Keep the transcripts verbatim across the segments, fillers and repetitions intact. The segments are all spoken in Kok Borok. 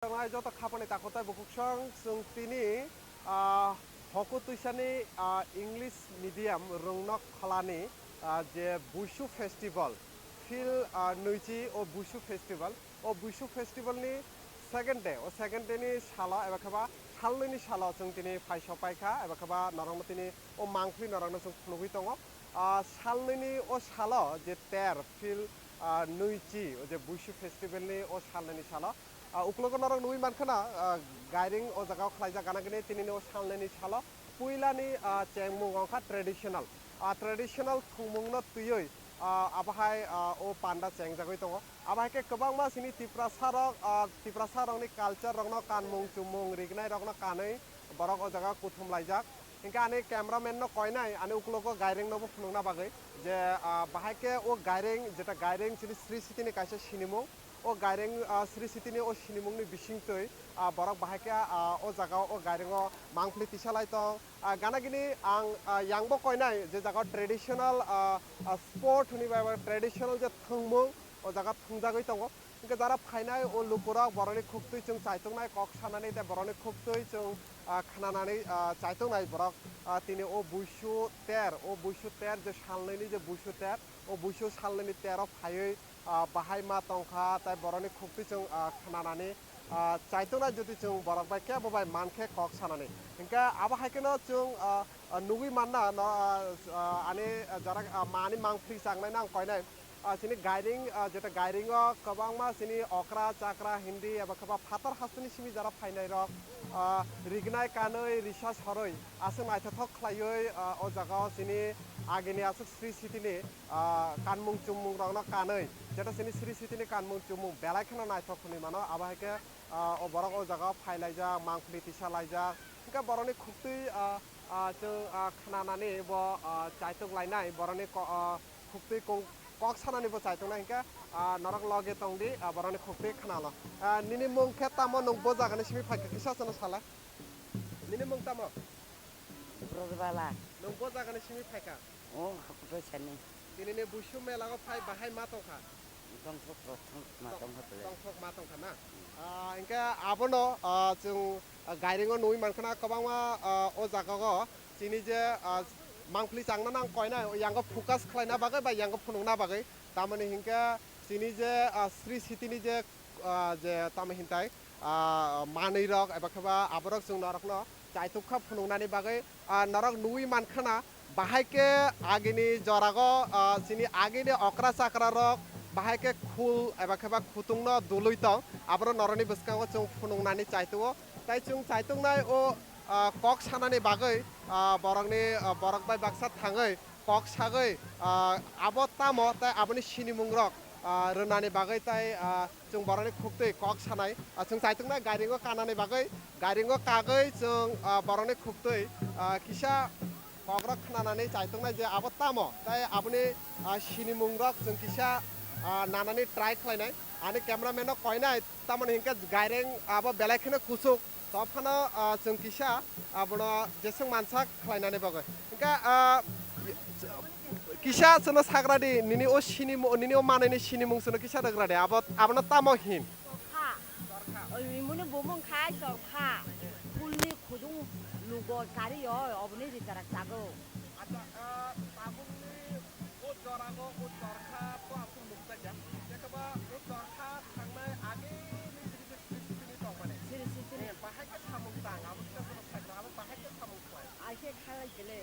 Nai joto khapani takhuk tai bukhuk song chwng tini, ah, Hoko Tuisani, ah, English medium rwngnok kholani, ah, je Buisu festival, Phil, ah, Nwichi o Buisu festival, o Buisu festival ni second day, o second day ni salo eba kheba salnwi ni salo chwng tini phai sopai kha, eba kheba norokno tini o mangpili norokno chwng phunugwi tongo. Ah, salnwini o salo je ter Phil, ah, Nwichi, o je Buisu festival ni o salnwini salo, ah, uklogo norok nugwi mankha na, ah, gairing o jaga o khlaijak gana gini tinini o salnwini salo puilani, ah, chengmung wngkha traditional. Ah, traditional thwngmungno twiwi, ah, abohai, ah, o panda chengjagwi tongo. Abohai khe kwbangma chini Tiprasa rok, ah, Tiprasa rokni culture rokno kanmung chumung rignai rokno kanwi borok o jaga kuthum laijak. Hinkhe ani cameraman no koinai ani uklogo gairing no bo phunukna bagwi je, ah, bahai khe o gairing jeta gairing chini Sri Siti ni kaisa sinimung, o gairing, ah, Sri Siti ni o sinimung ni bisingtwi, ah, borok bahai khe, ah, o jaga o gairing o mangpili tisa lai tong. Ah, gana gini ang, ah, yang bo koinai je jaga o traditional, ah, ah, sport hwnwi bai traditional je thwngmung o jaga thwngjagwi tongo. Hingke jara phainai o lukurok borokni khuktwi chwng chaituknai kok sanani tei borokni khuktwi chwng, ah, khnanani, ah, chaituknai borok, ah, tini o buisu ter, o buisu ter je salnwini je buisu ter, o buisu salnwini tero phaiwi, ah, bahai ma tongkha tei borokni khuktwi chwng, ah, khnanani, ah, chaituknai jotoi chwng borok bai kebo bai mankhe kok sanani. Hingke abo hai kheno chwng, ah, ah, nugwi manna no, ah, ah, ani jara, ah, mani mangpili chaknai nang koinai. Ah, chini gairing, ah, jeta gairingo kwbangma chini okra, chakra, hindi eba khe ba phatar hasteni simi jara phainai rok, ah, rignai kanwi, risa sorwi aswk naithothok khlaiwi, ah, o jagao chini agini aswk Sri Sitini, ah, kanmung chumung rokno kanwi, jeta chini Sri Sitini kanmung chumung belai kheno naithok hwnwi mano, abo hai khe, ah, o borok o jagao phai laijak, mangpili tisa laijak, hwnkhe borokni khuktwi, ah, ah, chwng, ah, khnanani bo, ah, chaitok lainai borokni ko-, ah, khuktwi kok, kok sanani bo chaitok nai hwnkhe, ah, norok loge tong di, ah, borokni khuktwi khnalo. Ah, nini mung khe tamo, nwng bo jagani simi phaikha kisa chwngno sala. Nini mung tamo? Brojbala. Nwng bo jagani simi phaikha? O, hakutwi sani. Tinini Buisu mela o phai bahai ma tongkha? Tongthok, tongthok, ma tongkha pele. Tongthok ma tongkha na? Ah, hwnkhe abono, ah, chwng, ah, gairingo nugwi mankha na kwbangma, ah, o jaga o chini je, ah, mangpili changna nang koinai, yango focus khlaina bagwi ba yango phunukna bagwi. Tamoni hinkhe chini je, ah, Sri Sitini je, ah, je tamo hintai, ah, manwi rok eba khe ba aborok chwng norokno chaitok kha phunuknani bagwi, ah, norok nugwi mankha na. Bahai khe agini jorago, ah, chini agini okra chakra rok bahai khe khul eba khe ba khutungno dului tong, aboro norokni bwskango chwng phunuknani chaitugo. Tai chwng chaituknai o, ah, kok sanani bagwi, ah, borokni, ah, borok bai baksa thangwi kok sagwi, ah, abo tamo tai aboni sinimung rok, ah, rwnani bagwi tai, ah, chwng borokni khuktwi kok sanai, ah, chwng chaituknai gairingo kanani bagwi, gairingo kagwi chwng, ah, borokni khuktwi, ah, kisa kokrok khnanani chaituknai je abo tamo, tai aboni, ah, sinimung rok chwng kisa, ah, nanani try khlainai. Ani cameraman no koinai, tamoni hinkhe gairing abo belai kheno kuchuk. To phano, ah, chwng kisa abono jeswk mansak khlainani bagwi. Hinkhe, ah, kisa chwngno sagra di, nini o sinimo-, nini o manwini sinimung chwngno kisa rwgra di, abo, abono tamo hin? Chorkha. Chorkha. Oi, imoni bumung khai chorkha. Kulni khudung lugo kari oi, oboni ritarak chago. Acha, ah, tabukni o jorago o chorkha to aswk nukjakya. Jekhaba o chorkha thangnai ageni sini je sini sini tongmani. Sini sini. Eh, bahai khe samung tang, abo kisa jono saikha, abo bahai khe samung khlai. Ai khe khalai kele.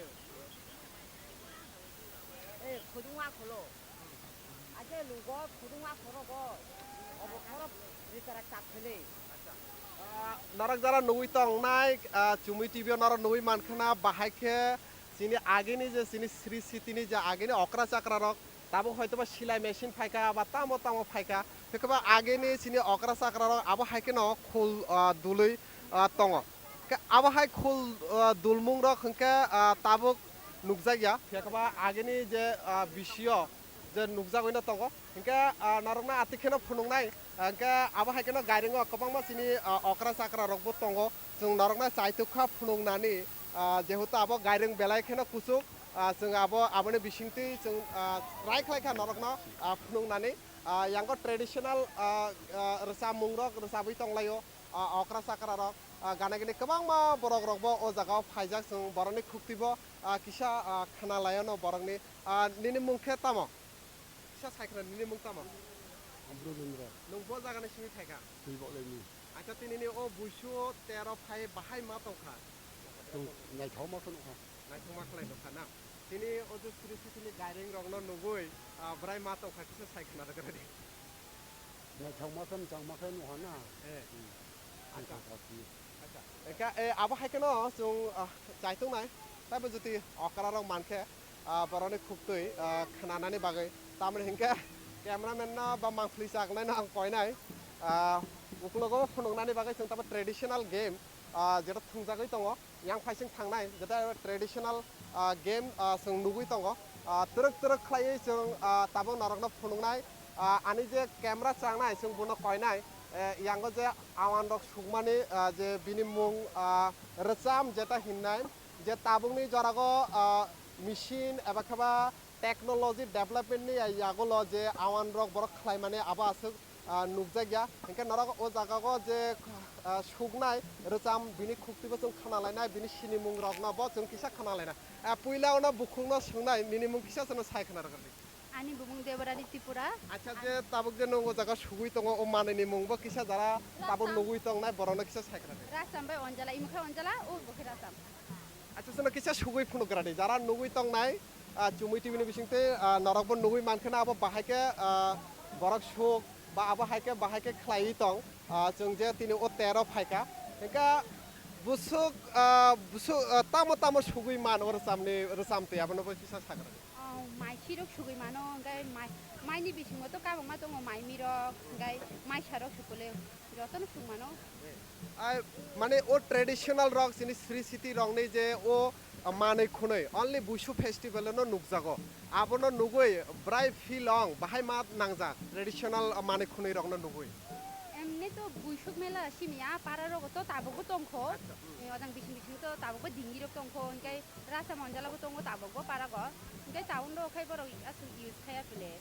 Eh, khudung akholo. Ake lugo khudung akhorogo obo khorok ritarak chak phele. Ah, norok jara nugwi tongnai, ah, Chumui T V o norok nugwi mankha na, bahai khe chini agini je chini Sri Sitini je agini okra chakra rok tabuk hoitoba silai machine phaikha ba tamo tamo phaikha, hwnkhe ba agini chini okra chakra rok abo hai kheno khul, ah, dului, ah, tongo. Khe abo hai khul, ah, dulmung rok hwnkhe, ah, tabuk nukjakya, phiya khe ba agini je, ah, bisio je nukjagwino tongo. Hinkhe, ah, norokno atwi kheno phunuknai, ah, hinkhe abo hai kheno gairingo kwbangma chini, ah, okra chakra rokbo tongo. Chwng norokno chaitok kha phunuknani, ah, jehetu abo gairing belai kheno kuchuk, ah, chwng abo, aboni bisingtwi chwng, ah, try khlai kha norokno, ah, phunuknani. Ah, yango traditional, ah, ah, rwchapmung rok rwchapwi tonglaio. ah, okra chakra rok, ah, gana gini kwbangma borok rok bo o jaga o phaijak, chwng borok ni khukti bo, ah, kisa, ah, khna lai ano borok ni, ah, nini mung khe tamo? Kisa sai khna, nini mung tamo? Ambrulendra. Nwng bo jaga ni simi phai kha? Twi Boklaini. Acha, tini ni o buisu tero phai bahai ma tong kha? Chwng naithok ma khe nukha. Naithok ma khlai nukha na? Tini o je Sri Siti ni gairing rok no nugui, ah, bwrai ma tong kha, kisa sai khna rwgwradi. Naithok ma khe, mwchang ma khe nukha na? Eh. Hmm. Acha. Naithok ma khe. Acha. Eka, eh, abo hai kheno chwng, ah, chaitung nai. Taibo jodi okra rok man khe, ah, borok ni khuktwi, ah, khna nani bagwi. Tamoni hinkhe cameraman no ba mangpli chaknai no ang koinai. Ah, uklogo phunuknani bagwi chwng tamo traditional game, ah, jeta thwngjagwi tongo, yang phaising thangnai, jeta traditional, ah, game, ah, chwng nugwi tongo. Ah, twrwk twrwk khlaiwi chwng, ah, tabuk norokno phunuknai. Ah, ani je camera changnai, chwng bono koinai, eh, yango je awan rok sukmani, ah, je bini mung, ah, rwcham jeta hinnai, je tabukni jorago, ah, machine eba kheba technology development ni yagulo je awan rok borok khlaimani abo aswk, ah, nukjakya. Hinkhe norok o jagao je, ah, suknai rwcham bini khuktibo chwng khna lainai, bini sinimung rokno bo chwng kisa khna lainai. Ah, puila ono bukhukno swngnai, nini mung kisa chwngno sai khna rwgwrdi. Ani bumung Debarani Tripura. Acha, je tabuk je nwng o jaga sugui tongo, o manwini mung bo kisa jara tabuk nugui tongnai, borokno kisa sai khna rwgwrdi. Rasam bai Anjala, imo khe Anjala, o bo khe Rasam. Acha, chwngno kisa sugui phunukgwradi, jara nugui tongnai, ah, Chumui T V ni bisingtwi, ah, norokbo nugui mankhe na abo bahai khe, ah, borok suk ba abo hai khe bahai khe khlaiwi tong, ah, chwng je tini o tero phaikha. Hinkhe busuk, ah, busuk, ah, tamo tamo sugui mano rwchamni, rwchamtwi abono bo kisa sagra. Oh, mai sirok sugui mano, hinkhe mai, maini bisingo to kabangma tongo, mai mirok, hinkhe mai sarok sukole. Jotono suk mano. Ai, mane o traditional rok chini Sri Siti rokni je o manwi khwnwi only Buisu festival no nukjago. Abono nugui bwrai feel ong bahai ma nangjak traditional manwi khwnwi rokno nugui. Emni to Buisuk mela simi a para rogo to tabukbo tongkho. Acha, hmm. Eh, odang bising bising to tabukbo dingi rok tongkho, hinkhe Rasa Monjala bo tongo tabukbo parago. Hinkhe town rok khai borok aswk use khaya pile.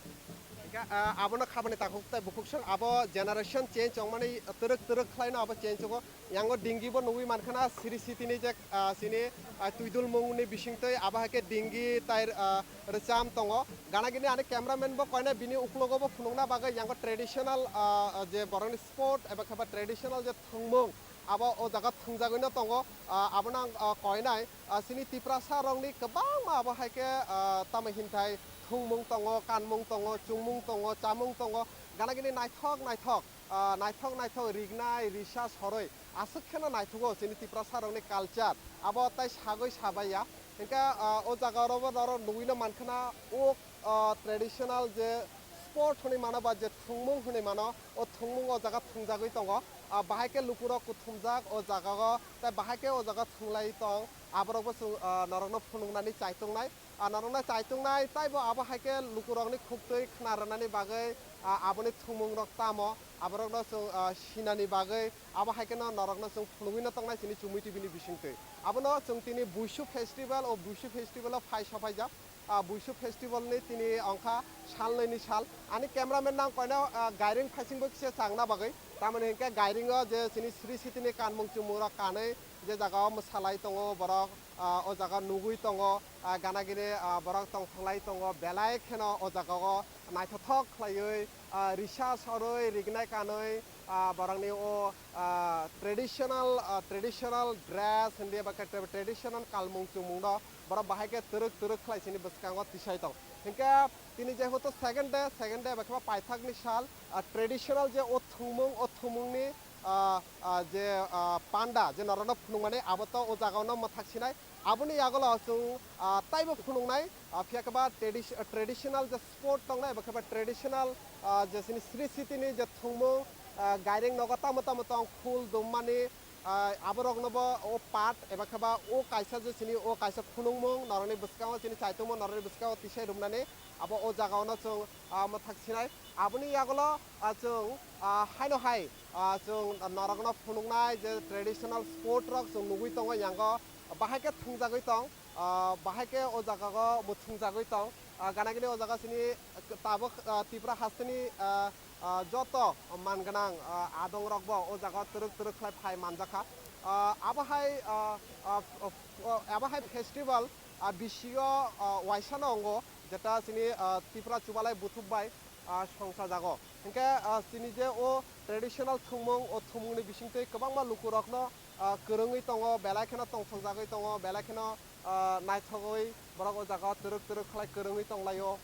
Hinkhe, ah, abono khabani takhuk tai bukhuk song abo generation change wngmani twrwk twrwk khlaino abo change wngkho. Yango dingi bo nugui mankha na Sri Siti ni je, ah, chini, ah, twidulmung ni bisingtwi abo hai khe dingi tai, ah, rwcham tongo. Gana gini ani cameraman bo koina bini uklogo bo phunukna bagwi yango traditional, ah, je borokni sport eba khe ba traditional je thwngmung abo o jaga thwngjagwi no tongo. Ah, abono ang, ah, koinai. Ah, chini Tiprasa rokni kwbangma abo hai khe, ah, tamo hinthai thwngmung tongo, kanmung tongo, chumung tongo, chamung tongo, gana gini naithok naithok, ah, naithok naithok rignai, risa soroi aswk kheno naithogo chini Tiprasa rokni culture, abo tai sagwi sabaiya. Hinkhe, ah, o jaga oro bo norok nugui no mankha na o, ah, traditional je sport hwnwi mano ba je thwngmung hwnwi mano, o thwngmung o jaga thwngjagwi tongo. Ah, bahai khe lukurok kuthumjak o jaga o, tai bahai khe o jaga thwnglai tong. Aborokbo chwng, ah, norokno phunuknani chaitongnai. Ah, norokno chaitongnai, taibo abo hai khe lukurokni khuktwi khna rwnani bagwi, ah, aboni thwngmungrok tamo, aborokno chwng, ah, sinani bagwi, abo hai kheno norokno chwng phunugwino tongnai chini Chumui T V ni bisingtwi. Abono chwng tini Buisu Festival, o Buisu Festival o phai sophaijak. Ah, Buisu Festival ni tini ongkha salnwini sal. Ani cameraman nang koino, ah, gairing phaisingbo kisa changna bagwi. Tamoni hinkhe gairing o je chini Sri Siti ni kanmung chumung rok kanwi je jaga o mwsalai tongo borok, ah, o jaga nugui tongo, ah, gana gini, ah, borok tongthoklai tongo, belai kheno o jaga o naithothok khlaiwi, ah, risa sorwi, rignai kanwi, ah, borokni o, ah, traditional, ah, traditional dress hindi ba khe traditional kalmung chumung no borok bahai khe twrwk twrwk khlai sini bwskango tisai tong. Hinkhe tini jehetu second day, second day ba khe ba paithakni sal, ah, traditional je o thwngmung, o thwngmungni, ah, ah, je, ah, panda je norokno phunukmani abo to o jagao no mwthak sinai. Aboni yagulo chwng, ah, taibo phunuknai, ah, phiya khe ba tradi-, traditional je sport tongnai, eba khe ba traditional, ah, je chini Sri Siti ni je thwngmung, ah, gairing nogo tamo tamo tong, phul dummani, ah, aborokno bo o part, eba khe ba o kaisa je chini o kaisa phunukmung norokni bwskango chini chaitungmo norokni bwskango tisai rwmnani abo o jagao no chwng, ah, mwthak sinai. Aboni yagulo, ah, chwng, ah, haino hai, ah, chwng norokno phunuknai je traditional sport rok chwng nugui tongo yango, bahai khe thwngjagwi tong, ah, bahai khe o jagao bo thwngjagwi tong, ah, gana gini o jaga chini tabuk, ah, Tripura hasteni, ah, Ah, joto man gwnang, ah, adong rok bo o jaga twrwk twrwk khlai phai manjakha. Ah, abo hai, ah, ah, f-, f-, abo hai festival, ah, bisingo, ah, waisa no wngo, jeta chini, ah, Tripura Chubalai Buthuk bai, ah, songcha jago. Hinkhe, ah, chini je o traditional thwngmung, o thwngmung ni bisingtwi kwbangma luku rok no, ah, kwrwngwi tongo, belai kheno tongthok jagwi tongo, belai kheno, ah, naithogwi borok o jaga o twrwk twrwk khlai kwrwngwi tonglaio.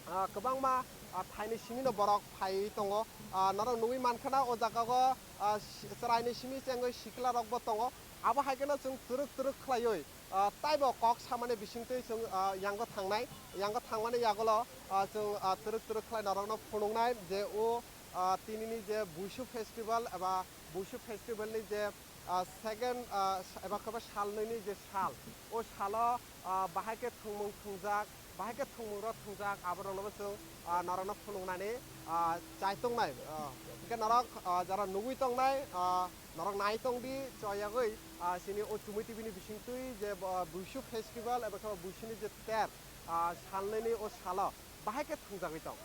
Ah, kwbangma, ah, phaini simi no borok phaiwi tongo. Ah, norok nugwi mankha na o jaga o, ah, si-, chwraini simi chengwi sikla rok bo tongo. Abo hai kheno chwng twrwk twrwk khlaiwi, ah, taibo kok samani bisingtwi chwng, ah, yango thangnai. Yango thangmani yagulo, ah, chwng, ah, twrwk twrwk khlai norokno phunuknai je o, ah, tinini je Buisu festival eba Buisu festival ni je ah, second, ah, eba khe ba sal nwi ni je sal, o salo, ah, bahai khe thwngmung thwngjak, bahai khe thwngmung rok thwngjak, abo rok no bo chwng, ah, norok no phunuknani, ah, chai tongnai. Ah, hwnkhe norok, ah, jara nugwi tongnai, ah, norok nai tong di, choyagwi, ah, chini o Chumui T V ni bisingtwi je, ah, Buisu festival eba khe ba Buisu ni je ter, ah, sal nwi ni o salo bahai khe thwngjagwi tong.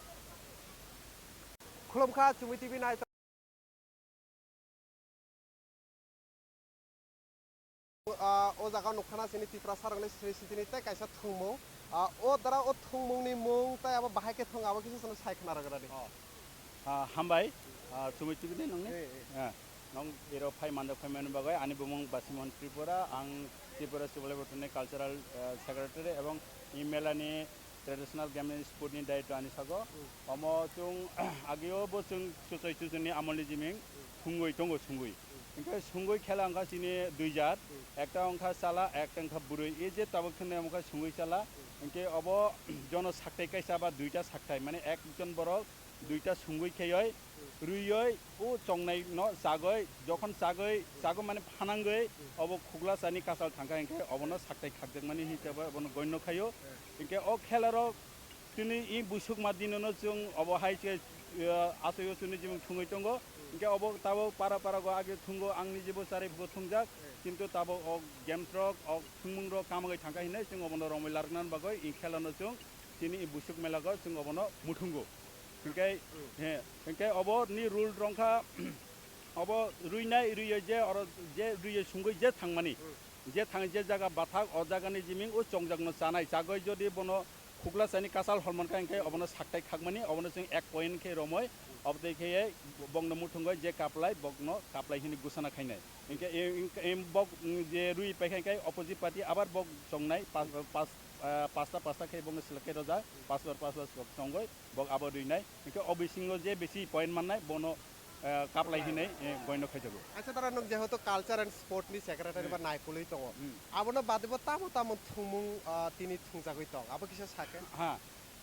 Khulumkha Chumui T V nai Ah, o jaga nukha na chini Tiprasa rokni sri sitini tei kaisa thwngmung. Ah, o dara o thwngmung ni mung tei abo bahai khe thwng abo kisa chwngno sai khna rwgra di. Oh. Ah, hambai. Ah, Chumui T V ni nungni? Eh, eh. Ah, nong iro phai manjak phai mani bagwi ani bumung Basimohon Tripura, ang Tripura Chubalai Buthukni cultural, ah, secretary ebong i mela ni traditional game ni sport ni daitw ani sago. Hmm. Omo chwng ageo bo chwng chuchai chuchuni amolni jiming Hmm. sungwi tongo sungwi. Hmm. Hinkhe sungwi khela wngkha chini dui jat, Hmm. ekta wngkha chala, ekta wngkha bwrwi. E je tabuk thwngwi wngkha sungwi chala. Hmm. Hinkhe obo jono saktai kaisa ba duita saktai, mane ekjon borok duita sungwi kheyoi, rwioi, o chongnai no chagoi, jokhon chagoi, chago mane phanangoi, obo khugla sani kasal thangkha hinkhe obono saktai khakjakmani hisabe obono goino khaio. Hinkhe o khela rok tini i busuk ma dinono chwng obo hai se, eh, asoi o chwngni jimung thwngwi tongo. Hinkhe obo tabuk para para go age thwngo, ang nijibo charai phugo thwngjak, kintu tabuk o games rok, o thwngmung rok kamagwi thangkha hinwi chwng obono romwi larwkna bagwi i khela no chwng chini i busuk mela go chwng obono muthungo. Hinkhe, he, hinkhe obo ni rule rwngkha, obo rwinai, rwiyo je oro je rwiyo sungwi je thangmani, je thang, je jaga bathak, o jaga ni jiming o chongjak no chanai, chagoi jodi bono khukla sani kasal hor mankha, hinkhe obono saktai khakmani, obono chwng ek point khe romoi, obotwi khe bokno muthungoi je kaplai, bokno kaplai hini gusana khainai. Hinkhe e, e, e, bok, mm, je rwi paikha hinkhe opposite party abar bok chongnai, pas, pas, ah, pasta, pasta khe bokno select khe rojak, pas bar, pas bar chongoi. Bok abo rwinai. Hinkhe o bisingo je bisi point mannai, bono, eh, kaplai hinwi, eh, goino khaijago. Acha, tara nwng jehetu culture and sport ni secretary ba naikolwi tongo. Hmm. Abono bade bo tamo tamo thwngmung, ah, tini thwngjagwi tong. Abo kisa sakhe? Ha.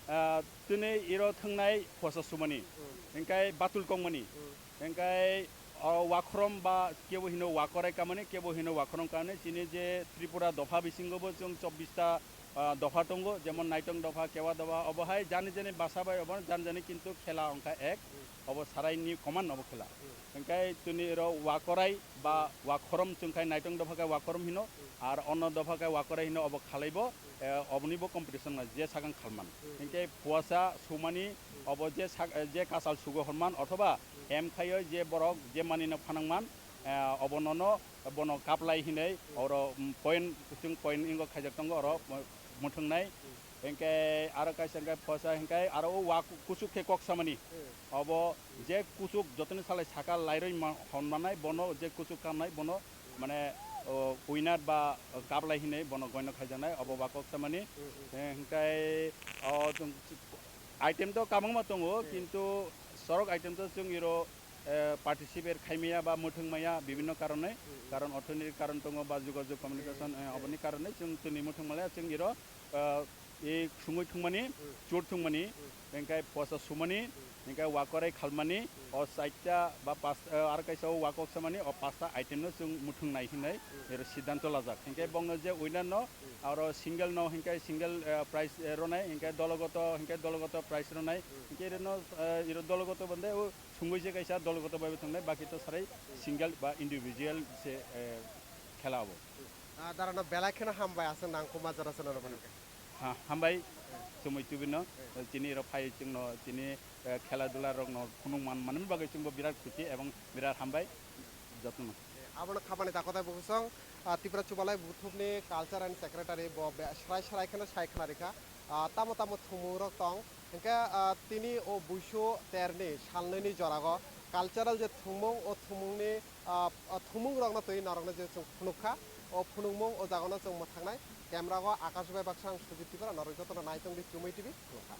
Ah, tini iro thwngnai phosa sumani. Hmm. Hinkhe batul kongmani. Hmm. Hinkhe o wakhrom ba kebo hino wakorai kamani, kebo hino wakhrom kamani. Chini je Tripura dopha bisingo bo chwng chobbish ta ah, dopha tongo, jemon Naitong dopha, Kewa dopha, obo hai jani jani basa bai obo jani jani kintu khela wngkha ek, obo sarai ni common obo khela. Hingkai tini ro wakorai ba wakhorom chwngkhai Naitong dopha khe wakhorom hino, ar onno dopha khe wakorai hino obo khalaibo, eh, oboni bo competition ma je sakang khalman. Hingke phuasa sumani obo je sak-, je kasal sugo horman othoba em khaio je borok je manino phanangman, eh, obonono bono kaplai hinwi oro, mm, point, kuchung point ingo khaijak tongo oro mo-, muthungnai. Hinkhe aro kaisa hinkhe phosa hinkhe aro o wa ku-, kuchuk khe kok samani. Obo je kuchuk jotoni salai saka lairoi ma-, hon manai bono je kuchuk kamnai bono mane, o, winner ba, o, kaplai hinwi bono goino khaijaknai obo ba kok samani. Eh, hinkhe o, item to kabangma tongo, kintu sorok item to chwng iro, eh, participate khaimaya ba mwthwngmaya bibinno karonwi, karon orthonoitik karon tongo ba jogajog communication, eh, oboni karonwi chwng tini mwthwngmaya chwng iro, eh, e sungwi thwngmani, chur thwngmani, hinkhe phosa sumani, hinkhe wakorai khalmani, o chaita ba pas-, eh, aro kaisa o wakok samani, o pasta item no chwng mwthwngnai hinwi iro siddhanto lajak. Hinkhe bongno je winner no, aro single no hinkhe single, eh, prize, eh, ronai, hinkhe dologoto, hinkhe dologoto prize ronai, hinkhe ireno, eh, iro dologoto bande o sungwi se kaisa dologoto bai bo thwngnai, baki to sarai single ba individual se, eh, khela obo. Ah, darano belai kheno hambai aswk nangkukma jora se norok. Ha, hambai. Chumui T V no, tini iro phai chwngno tini, eh, khela dula rokno phunuk man manwi bagwi chwngbo birat khusi ebong birat hambai jotono. Abono khapani takotai bukusong, ah, Tipra Chubalai Buthupni culture and secretary bo be-, srai srai kheno sai khna rikha. Ah, tamo tamo thumung rok tong. Hingke, ah, tini o buisu terni salnwini jorago cultural je thumung, o thumungni, ah, ah, thumung rokno twi norokno je chwng phunuk kha, o phunukmung o jagano chwng mwthangnai. Camera o Akash bai baksa ang Sujit Tripura, norok jotono naitongdi Chumui T V, khulumkha.